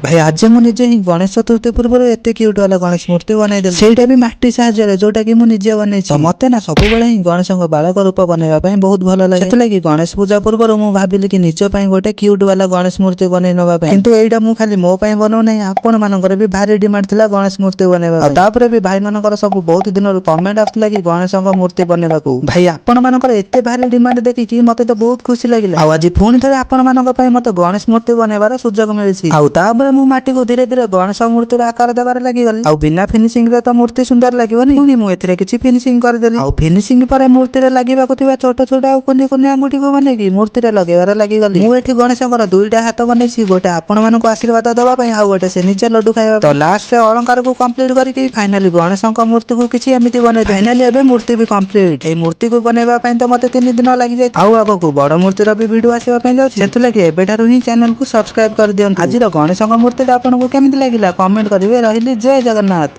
ଭାଇ, ଆଜି ମୁଁ ନିଜେ ହିଁ ଗଣେଶ ଚତୁର୍ଥୀ ପୂର୍ବରୁ ଏତେ କ୍ୟୁଟ୍ ବାଲା ଗଣେଶ ମୂର୍ତ୍ତି ବନେଇଦେଲି, ସେଇଟା ବି ମାଟି ସାହାଯ୍ୟରେ, ଯୋଉଟା କି ମୁଁ ନିଜେ ବନେଇଛି। ତ ମତେ ନା ସବୁବେଳେ ହିଁ ଗଣେଶଙ୍କ ବାଳକ ରୂପ ବନେଇବା ପାଇଁ ବହୁତ ଭଲ ଲାଗେ। ସେଥିଲାଗି ଗଣେଶ ପୂଜା ପୂର୍ବରୁ ମୁଁ ଭାବିଲି କି ନିଜ ପାଇଁ ଗୋଟେ କ୍ୟୁଟ୍ ବାଲା ଗଣେଶ ମୂର୍ତ୍ତି ବନେଇ ନବା ପାଇଁ। କିନ୍ତୁ ଏଇଟା ମୁଁ ଖାଲି ମୋ ପାଇଁ ବନଉନାହିଁ, ଆପଣ ମାନଙ୍କର ବି ଭାରି ଡିମାଣ୍ଡ ଥିଲା ଗଣେଶ ମୂର୍ତ୍ତି ବନେଇବା ପାଇଁ। ଆଉ ତାପରେ ବି ଭାଇ ମାନଙ୍କର ସବୁ ବହୁତ ଦିନରୁ କମେଣ୍ଟ ଆସୁଥିଲା କି ଗଣେଶଙ୍କ ମୂର୍ତ୍ତି ବନେଇବାକୁ। ଭାଇ, ଆପଣ ମାନଙ୍କର ଏତେ ଭାରି ଡିମାଣ୍ଡ ଦେଖିକି ମତେ ତ ବହୁତ ଖୁସି ଲାଗିଲା। ଆଉ ଆଜି ପୁଣି ଥରେ ଆପଣ ମାନଙ୍କ ପାଇଁ ମତେ ଗଣେଶ ମୂର୍ତ୍ତି ବନେଇବାର ସୁଯୋଗ ମିଳିଛି। ଆଉ ତାପରେ ମୁଁ ମାଟିକୁ ଧୀରେ ଧୀରେ ଗଣେଶ ମୂର୍ତ୍ତିର ଆକାର ଦେବାରେ ଲାଗିଗଲି। ଆଉ ବିନା ଫିନିସିଂ ରେ ତ ମୂର୍ତ୍ତି ସୁନ୍ଦର ଲାଗିବନି, ପୁଣି ମୁଁ ଏଥିରେ କିଛି ଫିନିସିଂ କରିଦେଲି। ଆଉ ଫିନିସିଂ ପରେ ମୂର୍ତ୍ତିରେ ଲାଗିବାକୁ ଥିବା ଛୋଟ ଛୋଟ ଆଉ କୁନି କୁନି ଆଙ୍ଗୁଠିକୁ ବନେଇକି ମୂର୍ତ୍ତିରେ ଲଗେଇବାରେ ଲାଗିଗଲି। ମୁଁ ଏଠି ଗଣେଶଙ୍କର ଦୁଇଟା ହାତ ବନେଇଛି, ଗୋଟେ ଆପଣ ମାନଙ୍କୁ ଆଶୀର୍ବାଦ ଦେବା ପାଇଁ ଆଉ ଗୋଟେ ସେ ନିଜେ ଲଡୁ ଖାଇବା ପାଇଁ। ତ ଲାଷ୍ଟରେ ଅଳଙ୍କାରକୁ କମ୍ପ୍ଲିଟ କରିକି ଫାଇନାଲି ଗଣେଶଙ୍କ ମୂର୍ତ୍ତିକୁ କିଛି ଏମିତି ବନେଇ, ଫାଇନାଲି ଏବେ ମୂର୍ତ୍ତି ବି କମ୍ପ୍ଲିଟ। ଏଇ ମୂର୍ତ୍ତିକୁ ବନେଇବା ପାଇଁ ତ ମତେ 3 ଦିନ ଲାଗିଯାଏ। ଆଉ ଆଗକୁ ବଡ ମୂର୍ତ୍ତିର ବି ଭିଡିଓ ଆସିବା ପାଇଁ ଯାଉଛି, ସେଥିଲାଗି ଏବେଠାରୁ ହିଁ ଚ୍ୟାନେଲକୁ ସବସ୍କ୍ରାଇବ କରିଦିଅନ୍ତୁ। ଆଜିର ଗଣେଶଙ୍କ ମୂର୍ତ୍ତିଟା ଆପଣଙ୍କୁ କେମିତି ଲାଗିଲା, କମେଣ୍ଟ କରିବେ। ରହିଲି, ଜୟ ଜଗନ୍ନାଥ।